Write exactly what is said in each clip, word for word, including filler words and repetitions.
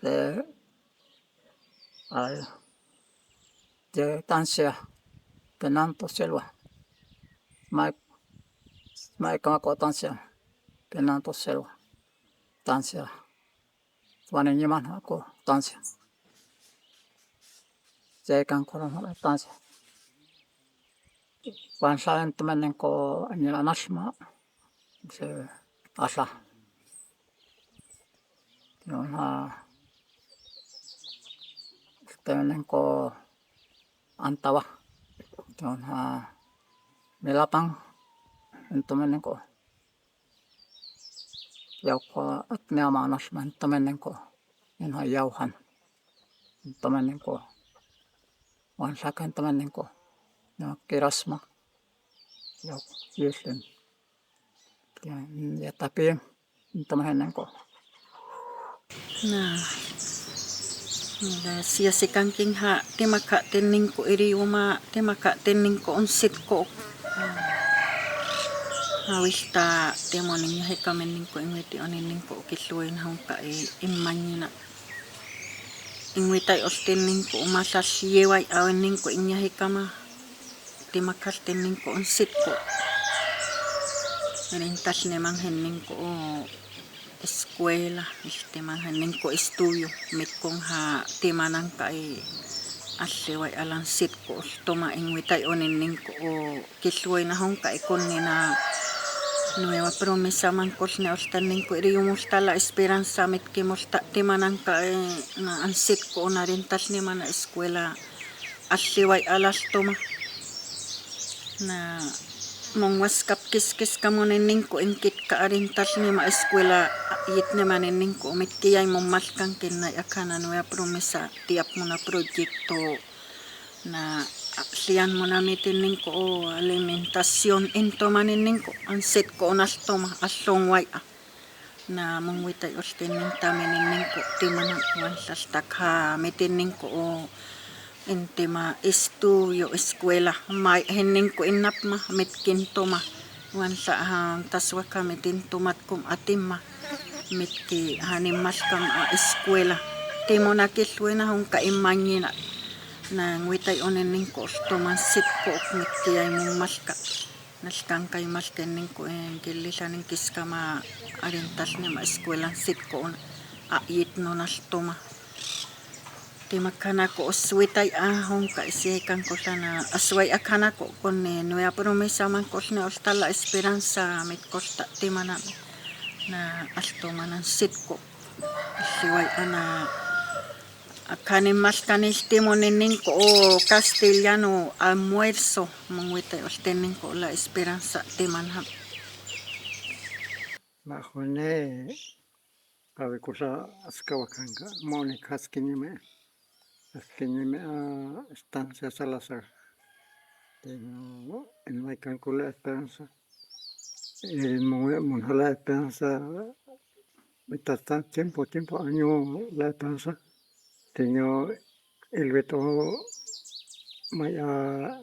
de, ay, de Tancia, Fernando Silva. May, may kama ko Tancia, Fernando Silva. Tancia. Wani ñiman haku Tancia. Chay kan kuru Tancia. Wan saben temen ninku ñila nasma. Se asla. Yunha. Temen ninku antawa. Yunha. Milapan. Temen ninku. Yawqa atniama nasma temen ninku. Yunha yawhan. Temen ninku. Wan sakan temen ninku. Yunha kirasma. Yawqa yuslim. Ya, ya tapi temen ninku. Na. Na, siyasi kankin ha, tema ka ten ninku iriuma, tema ka ten ninku unsitku. Hawista, tema niña hekame ninku, inwiti oni ninku, killuin haunka i, imañina. Inwitay ultin ninku, umasas yeway awin ninku, iña hekama. Tema ka ten ninku unsitku. Rintas niman hen ninku, escuela, este, manhan ninku estudio, mitkun ha timananka i alliway alan sitku ultuma inwitay unin ninku u killuwayna hunka i kunnina Nueva Promesa man kulni ultan ninku iriyum ulta La Esperanza mitkim ulta timananka i na an sitku una rintas nimana escuela alliway alaltuma. Na, munwaskap kiskiskamunin ninku inkitka arintal nima escuela yitnimanin ninku mitkiyay mumalkan kinay akhana Nueva Promesa tiapmuna proyecto. Na, alliyanmuna mitin ninku u alimentación intumanin ninku ansitku unaltuma allunway a. Na, munwitay ultin nintaminin ninku timanan wan saltakha mitin ninku u intima estudio escuela may hin ninku inapma mitkintuma wan sa ha taswakha mitintumatkum atimma mitki hanim malkam a escuela timuna killuwayna hunka imañina. Na, nwitay unin ninku ultuman sitku uk mitkiyay mun malka. Nalkan kay malkin ninku, inki lillanin kiskama arintal nima escuelan sitku una a yitnunaltuma. Timakhanaku uswitay a hunka isiyay kanku lana asway akhanaku kuni Nueva Promesa man kulni ulta La Esperanza mitkulta timanami. Na, altumanan sitku. Alliway ana Akhani malkanil timunin ninku u castellano almuerzo, munwitay ultin ninku La Esperanza timanham. Mahuni, qawikusa askawa kanka, muni kaskiñimi, kaskiñimi, ah, Estancia Salazar. Tino, en Maicancula Esperanza. Eh, mun-, munhala Esperanza, mientras tanto, tiempo, tiempo, año la Esperanza. Tino, el veto, maya,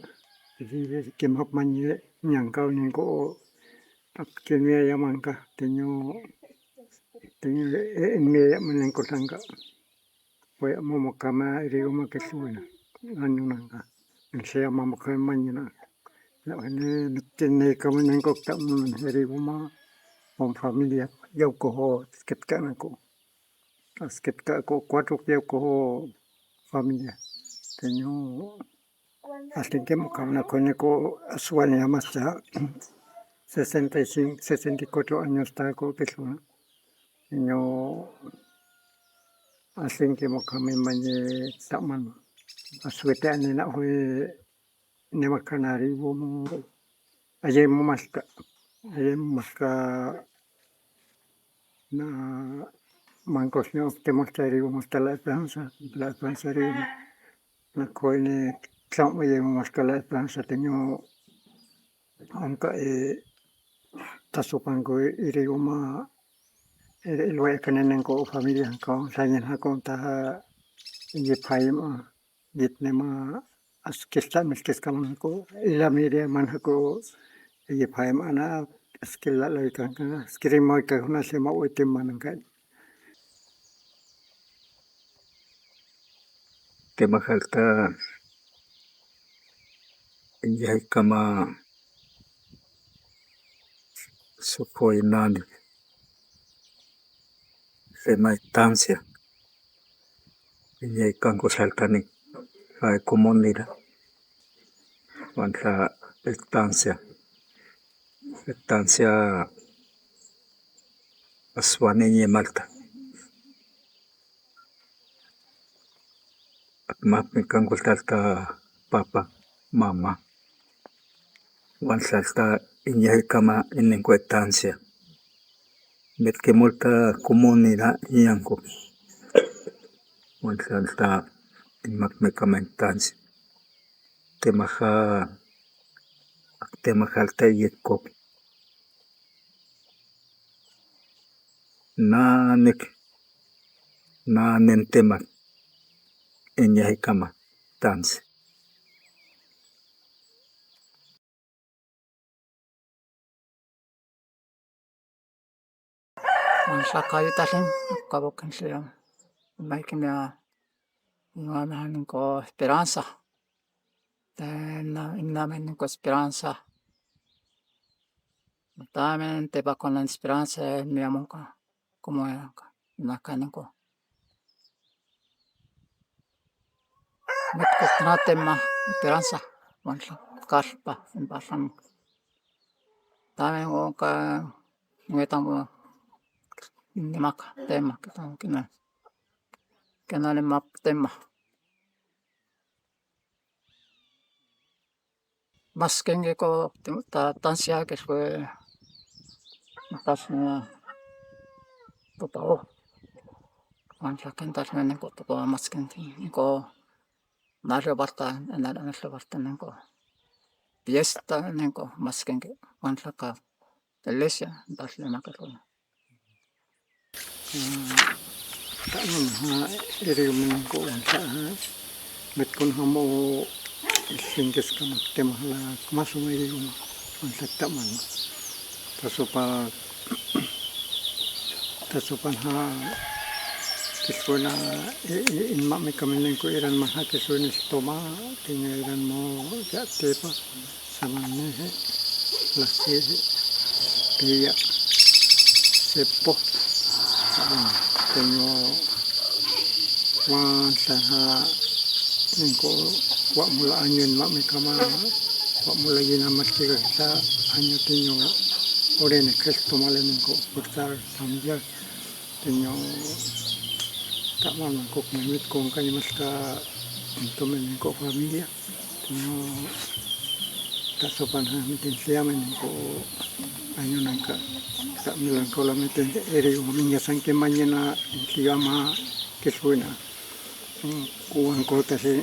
kimap mañe, ñanka, ñanko, kimia yamanka, tino, tino, eh, en mi, manenko sanka. Fue mama kama iriyuma que suena. Año nanka. Sea mama kama mañana. Ni, ni, ni kama nanko ta mun iriyuma. Con familia. Yauko ho, asketkanaku. Asketkaku, cuatro yauko ho familia. Tino, así que mo kama kuniku aswani amasa. Sesenta y cinco, sesenta y cuatro años taku que suena. Ño, asinki mo kami mañi taman. Aswete anina hui nima kanari bumu. Ayemu maska. Ayemu maska na mankos ño te mostari bumu ta La Esperanza. La Esperanza ri na koini tlam ayemu maska La Esperanza te ño. Anka, eh, tasupanku iriyuma, eh, ilway kanenenku familia anka, sañin hakun taha, yipayma, yitnima, askista miskiskamanku, ilamiria manhaku, yipayma, ana, askila lawkanka, askirimoyka, huna sima uitim mananka. Tema falta iñaykama sukuynani tema estancia. Iñaykanku saltani hay comunidad. Wantla estancia. Estancia aswan iñay malta. Mapmi kanku salta papa, mama. Wantla salta iñaykama ininku estancia. Mitki multa comunidad iñanku. Wantla salta imakmi kama estancia. Temaxa, temaxa salta iñayku. Nanik, nanin tema iñaykama estancia. Wantla kayutalin, kabukin siyam. Imaykama, imaykama ninku esperanza. Tena, imaykama ninku esperanza. También te va con la esperanza, mi amor, como, como, naka ninku. Mitki multa tema, esperanza, wantla, kallpa, impasan. También oka, ngetam, nimaka, tema, kitan, kina, kina, nimak, tema. Maskingku, ta, estancia que fue, estancia, tupa, o. Wantla kintal ninku tupa maskingku. Nalo barta, nalo, nalo barta ninku. Fiesta ninku maskinki. Wantla ka iglesia, tal nima ka. Taman ha, iriuma ninku wantla ha. Mitkun hamu, singis kama tema la, masuma iriuma wantla taman. Tasupa, tasupan ha, kisuna, i, i, inmami kami ninku iran maha kisuna toma, tiña iran mo, ya tepa. Samanihi, lasihi, piya, sepo. Tiñu, wantla ha, ninku, wamula año inmami kama, wamula yina maskika kita, año tiñu, orene Cristo male ninku, cortar, samya, tiñu, taman kuk memit kung kay maska, entonces ninku familia. Tiñu, tasupan ha mitin siyami ninku año nanka, ta milan kola mitin iriuma miña sanki mañana siyama kiswina. Kuwan kota si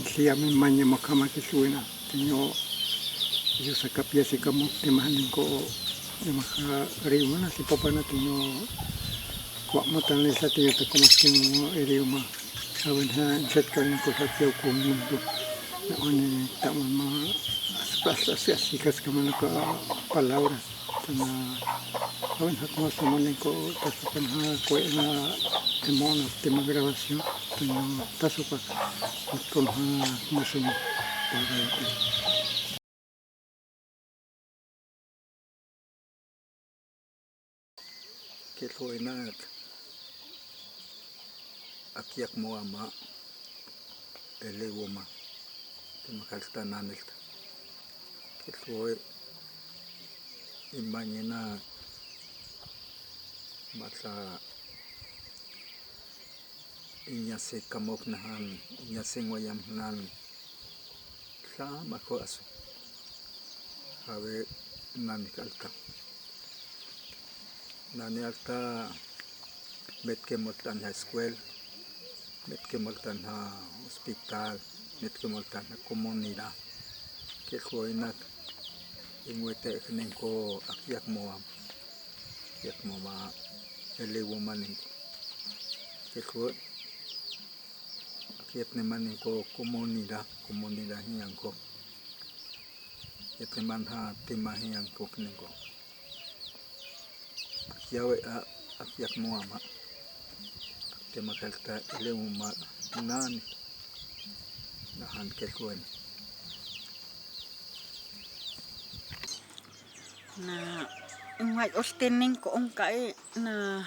siyami maña makama kiswina. Tiñu, yusa kapia si kamu tema ninku, tema ha iriuma na si papana tiñu, kuwa mutan lisa tiñu ta kumaskin iriuma. Awen ha, insetkan ninku ha tiyaw kun mundo. Na oni taman ma, as, as, as, as, sikas kamana ka palabras. Tama, awen ha kuma suma ninku, tasupan ha, kue na, temona, tema grabación. Tama, tasupa, kuma ha, kuma suma. Killuwinat, akyaq muwama, eliwama, timakalta nanilta. Killuwi, imañina, matla, iñasi kamuknahan, iñasi wayamhan, tla maku asu. Hawi nani alta. Nani alta, mitki multan ha escuela, mitki multan ha hospital, mitki multan ha comunidad. Killuwinat, inwite ninku akyaq muwama. Akyaq muwama, eliwama ninku. Killuwi, akyaq nima ninku comunidad, comunidad hiñanku. Akyaq nima ha tema hiñanku ninku. Yawi a, akyaq muwama. Timakalta eliwama nani. Hankel wen. Na, inway ulti ninku unka i, na,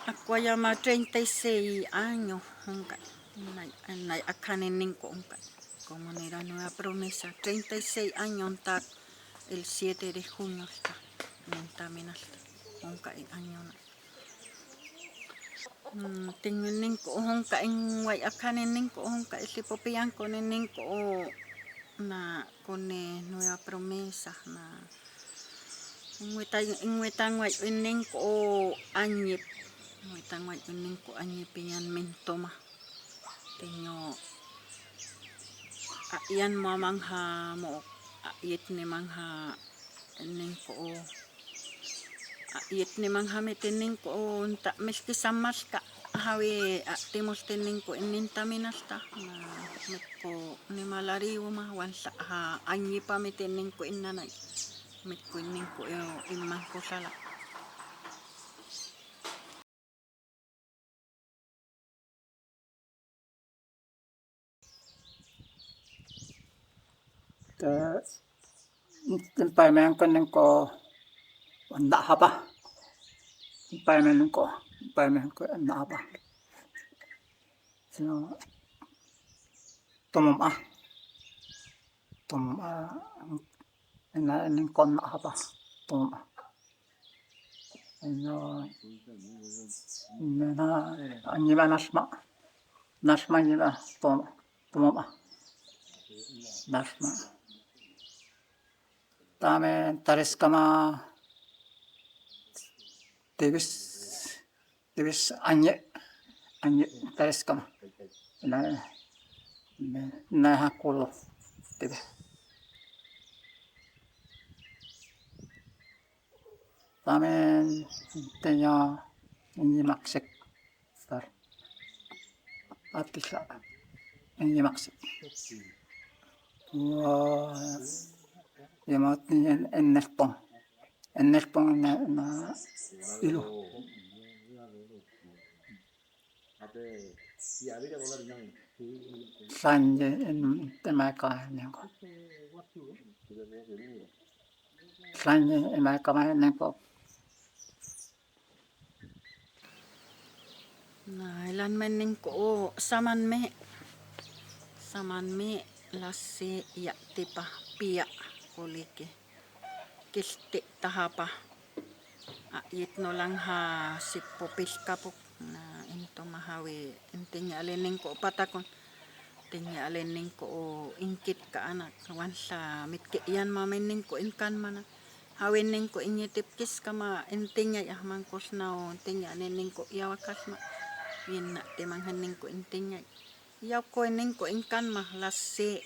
akwayama treinta y seis años unka i. Nay, nay akhani ninku unka i. Comunidad Nueva Promesa, treinta y seis años unta, el siete de junio alta, nintaminalta, unka i añona. Mm, tiñu ninku unka inway akhani ninku unka i, lipupiyanku ni ninku, na, kuni Nueva Promesa, na, inwitan, inwitan way ninku añip, inwitan way ninku añip yan mintuma. Tiñu, a, yan mamanha mo, a, yitni manha ninku, a, yitni manha miti ninku, unta milkisa malka, hawi, a, timulti ninku nintaminalta, na, mitku nimalariwma, wanla, ha, añipa miti ninku nanay, mitku ninku, e, inmanku sala. Te, te paymenku ninku anda hapa. Paymen ninku, paymenku anda hapa. Sino, tumum a. Tumum a, ina ninku anda hapa. Tumum a. Ina, ina, añiba nasma. Nasma añiba, tumum a. Tumum a. Nasma. Tamen tariskama. Tibis, tibis añi, añi tariskama. Na, na, na hakulu. Tibis. Tamen tiñu, añi maksik. Tar. Atisa. Añi maksik. Wa, yama tiñu en, en nelpon. En nelpon na, na ilu. Sanji en, en maika ninku. Sanji en maika ninku. Na, ilan me ninku, saman me, saman me, lasi, yaqtipa, piya, kuliki, kilti, tahapa, a, yitnu langha, sipu, pilkapuk, na, intuma hawi, intiña, ali ninku, patakun, Tiña ali ninku inkitka anak, wanla mitki yanma me ninku inkanmana. Hawi ninku iñitipkiskama intiñay, ahman kusnaw tiña ni ninku yawakasma. Yinna timan han ninku intiñay. Yawkuy ninku inkanma, lasi,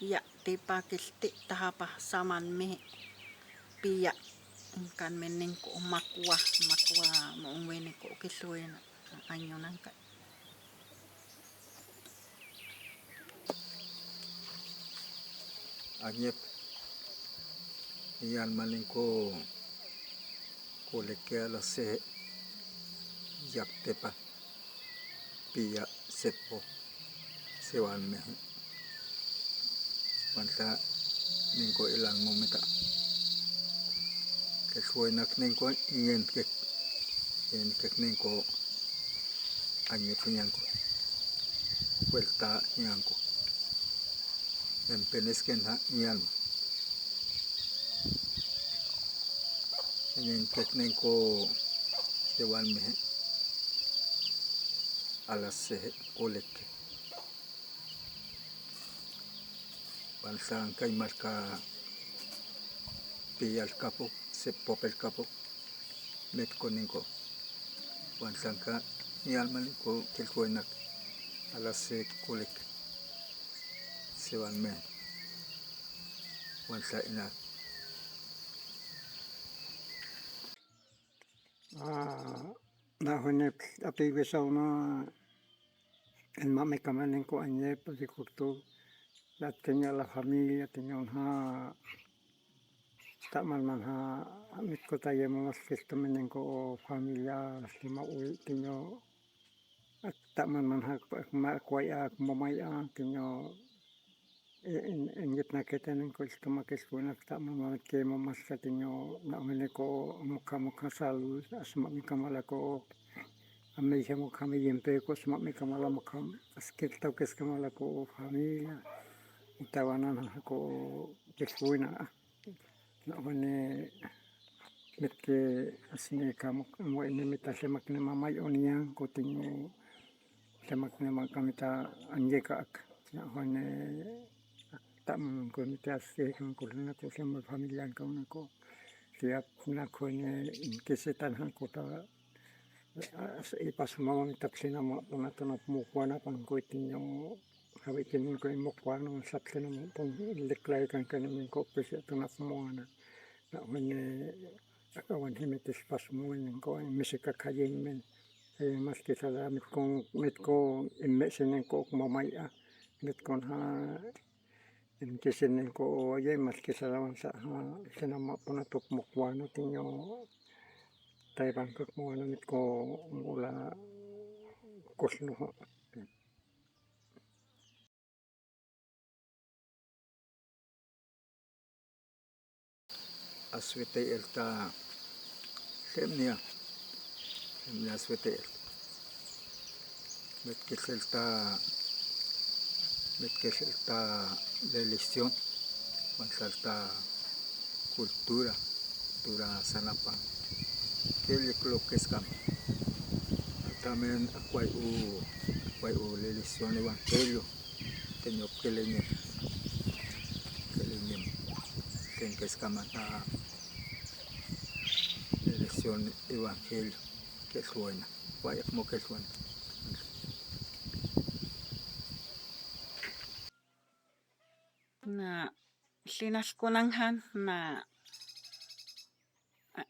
yaqtipa, kilti, tahapa, saman me, piya, inkan me ninku makwa, makwa, mo unwi ninku kilwina, año nanka. Añip, yalma ninku, kuliki, lasi, yaqtipa, piya, sipu, siwan me. Wanla ninku ilan mumita. Kilwinak ninku iñinkik, iñinkik ninku añipiñanku. Vuelta ñanku. Empeniskin ha ñanma. Iñinkik ninku siwan me. Alasi kuliki. Wanla kay malka piyalkapuk, sipupilkapuk, mitku ninku. Wanla yalma ninku kilwinak, alasi kulik, siwan me. Wanla ina. Ah, na hunip, api besawna, en mami kama ninku añep, di kurtu, la tiña la familia, tiña unha, ta man man ha, mitku ta yema mas kistu me ninku o familia, sima ui, tiña, Aktaman man hak, ak ma, ak way'a, ak mamay'a, tiñu, e, en, en yetna ketanin kulltuma killwina aktaman man kema maska tiñu, na wene ko, mukha, mukha salud, asma mi kamala ko, amei he mukha mi yempe ko, asma mi kamala mukha, askil tawkes kamala ko, familia, utawanan ko, killwina. Nakhuni mitki asni kamuk, wayni mita llimaknima may uniyan, kutiñu llimaknima kamita anyika ak. Nakhuni tamam kunita asni kamuk luna ku llimak familian kamuna ku. Tiap nakhuni kisitan hankuta As, ipas mamamita plinama, unatuna mukwana pan kutiñu, hawi tiñu kutiñu mukwana, saplinama pan liklay kan kan min ko pisi tuna mukwana. Nakhuni akawan himitis pas muin ko misika kayinmin. Ay maski sala mitkun, mitkun imesinin ko mamay'a. Mitkun ha Inki sinin ko oye, maski salawan sa, ha, sinama puna tuk mukwana tiñu, taypan kak mukwana mitku mula kusnu. Aswitay elta lemnia, lemnia aswitay elta. Metkil elta, metkil elta religión, wan elta cultura, cultura sanapan. Kellik lo que es kama. También akway u, akway u religión evangelio. Tiñu kiliñim, kiliñim, tiñu keskama na religión evangelio, killwina, wayaq mo killwina. Na, llinaskunan han, na,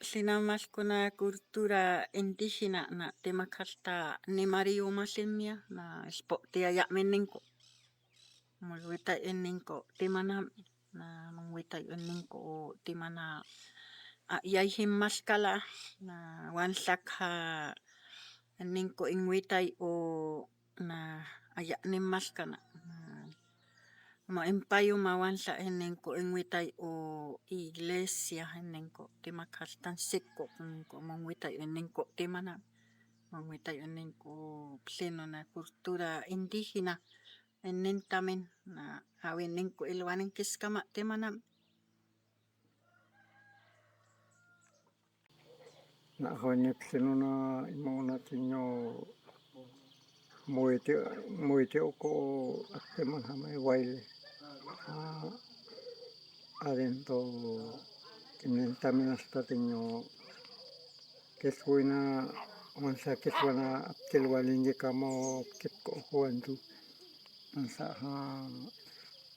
Llinam malkuna cultura indígena na timakhalta nimariyu masimya na sputiya ya'min ninku. Mulwitay ninku timanam na mulwitay ninku timana a yayhim maskala na wanlakha ninku inwitay u na aya'nim maskana. Na, ma impayu ma wanla hininku inwitay u iglesia hininku timakhaltan siku hininku munwitay hininku timana munwitay hininku pleno na cultura indígena hinintamin na hawi ninku ilwanin kiskama timana. Na, hawi nipsi nuna, ima una tiñu, muiti, muiti uku, aktiman hamay wayle. Ah, adentro, inintami asta tiñu, killwina, wansa killwana, aptil walin yikamu, kipku juventud. Ansa, ha,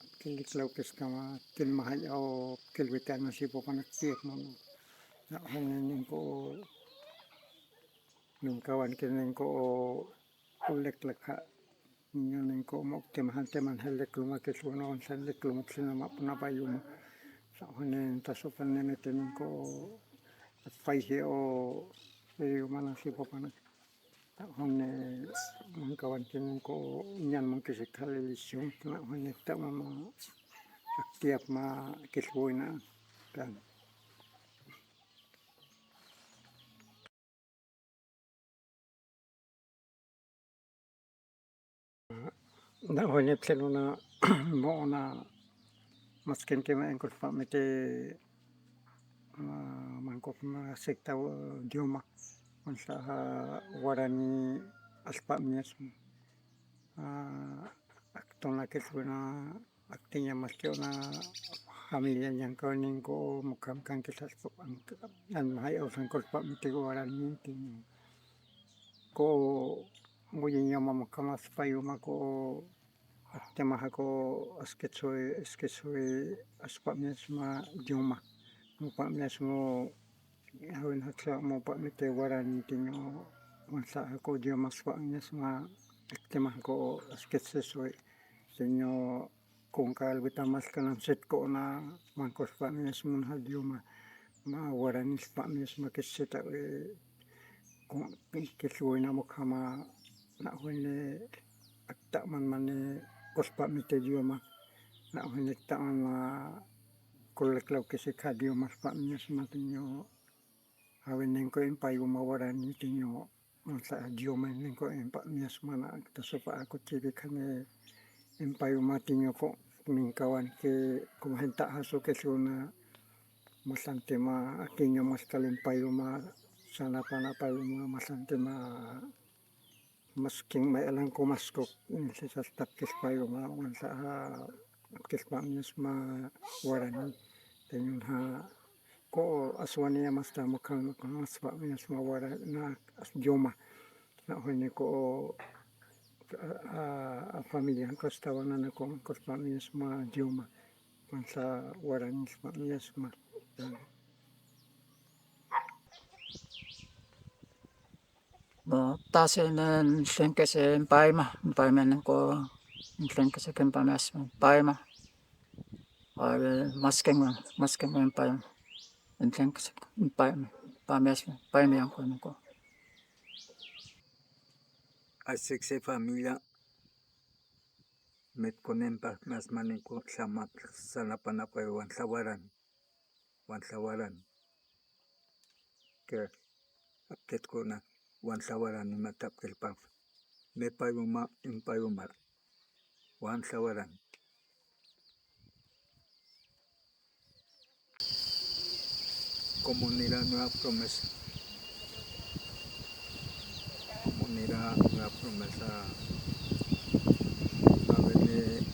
aptil killaw kiskama, aptil mahay, o, aptil witana sipu pana kipku. Nakhuni ninku, nunka wanki ninku, uleklakha, niño ninku, muktima hantiman helikluma, kisluma, onsan likluma, psinama, punapayuma. Nakhuni, tasupan nimiti ninku, atpayhi, o, siyuma, nasipu pana. Nakhuni, nunka wanki ninku, ñan munki si khali lisión, nakhuni, tamama, aktiapma, kislwina, kan. Nakhuni plinuna, muna, maskintima inkulpa miti, ah, mankupma sekta, ah, idioma, unsa, ah, guarani, allpa mismo. Ah, aktuna killwina, aktiña maski una familia ñankaw ninku, mukam kan killwaspa, an, an, hay, usan kulpa miti guarani, tiñu. Ko muyuña mama kamas payuma ko, tema hako, askitsui, askitsui, aspa misma idioma, mupa mismo, hawin haksa mupa miti guarani tiñu, wansa hako idioma aspa misma, tema hako, askitsisui, tiñu, Kunka alwita maskanam sitkuna, mankuspa mismo idioma, ma guaranispa mismo kisita, eh, kun, killwina mukhama, na hawini aktaman mani kuspamiti idioma, na hawini aktaman ma kulaklaw kisikha idioma spamiyasma tiñu hawini ninku impayuma warani tiñu. Mansa idioma ninku impayuma mana akta supa akuchiri khani impayuma tiñu ku minkawan ki kuma hinta hasu kisluna masantima akiñu maskal impayuma sanapana payuma masantima maskin may alanku maskuk nisisas tapkilpayuma mansa apkilpamiyasma warani tiñun ha ku aswaniya masta mukan maspamiyasma warani na idioma. Na hawini ku a familian kustawanana ku kuspamiyasma idioma. Mansa warani spamiyasma. No, tasi nen tlenkisi impayma, impayma ninku, tlenkisi kimpamiyasma, impayma. Ay, maskin, maskin impayma. Tlenkisi impayma, impayma, impayma yanku ninku. Asiksi familia, mitkuninpa masma ninku, llamaq sanapanapay wantla warani. Wantla warani. Kay apkitkuna wantla warani ima tapkilpan. Mipayuma, impayuma. Wantla warani. Comunidad Nueva Promesa. Comunidad Nueva Promesa. Hawini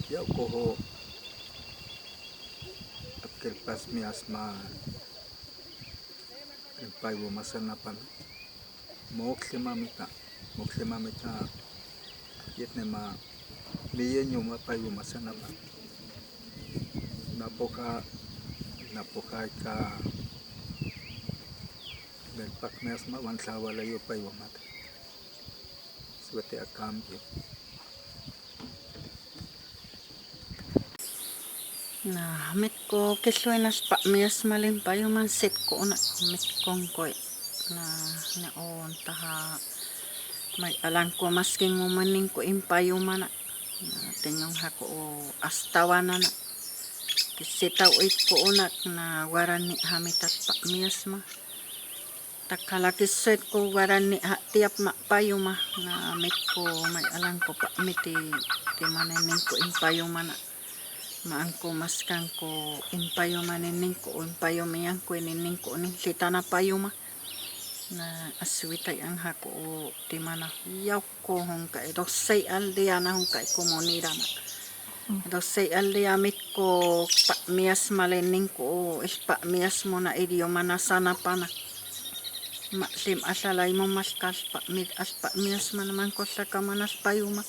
yawkuhu apkilpasmiyasma impayuma sanapan. Muklli mamita, muklli mamita yitnima miyeñuma payuma sanapan. Napuka, napuka ika nilpakmiyasma wantla walayu payumata. Suerte a cambio. Na, mitku kislwina spamiyasma impayuma sitku una mitkunku. Na, na untaha may alanku maskin uma ninku impayumana. Na, tiñun haku astawanana. Kisita witku una na warani hamita spamiyasma. Takala kisitku warani hatiyapma payuma, na mitku may alanku pamiti, timani ninku impayumana. Ma anku maskanku impayumani ninku, impayumi anku ini ninku, nin litana payuma. Na aswitay an haku timana yawku hunka, doce aldea na hunka comunidad na. Doce aldea mitku pamiyasma le ninku, ilpamiyasmuna idiomana sanapana. Ma llim ahlalaymu malka alpami, alpamiyasmana manku llakaman alpayuma.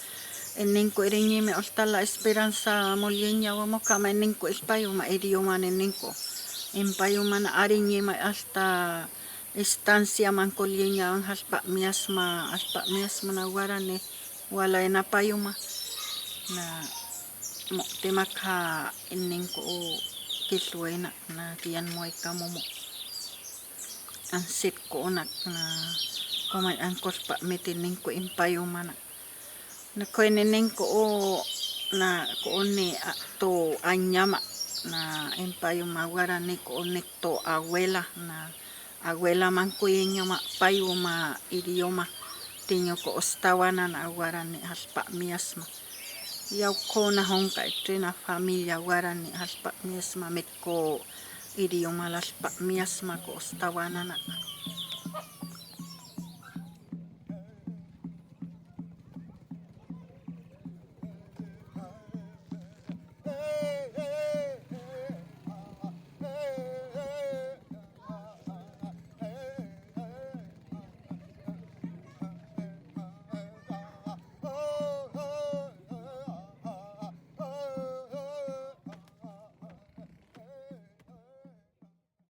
Ninku iriñimi ultala Esperanza Mulliñawa mukama ninku ilpayuma idiomani ninku. Impayumana ariñima alta estancia manku lliñawan alpamiyasma, alpamiyasmana warani walayna payuma. Na mu'timakha ninku kislwina na kiyanmuwaykamumu. Ansitku una na kumay anku alpamiti ninku impayumana. Na kuyni ninku na kuni tu añama na impayuma warani kuni tu abuela na abuela manku iñama payuma idioma tiñuku ustawana na warani alpamiyasma. Yawkuna hunka itrina familia warani alpamiyasma mitku idioma alpamiyasma ku ustawana na.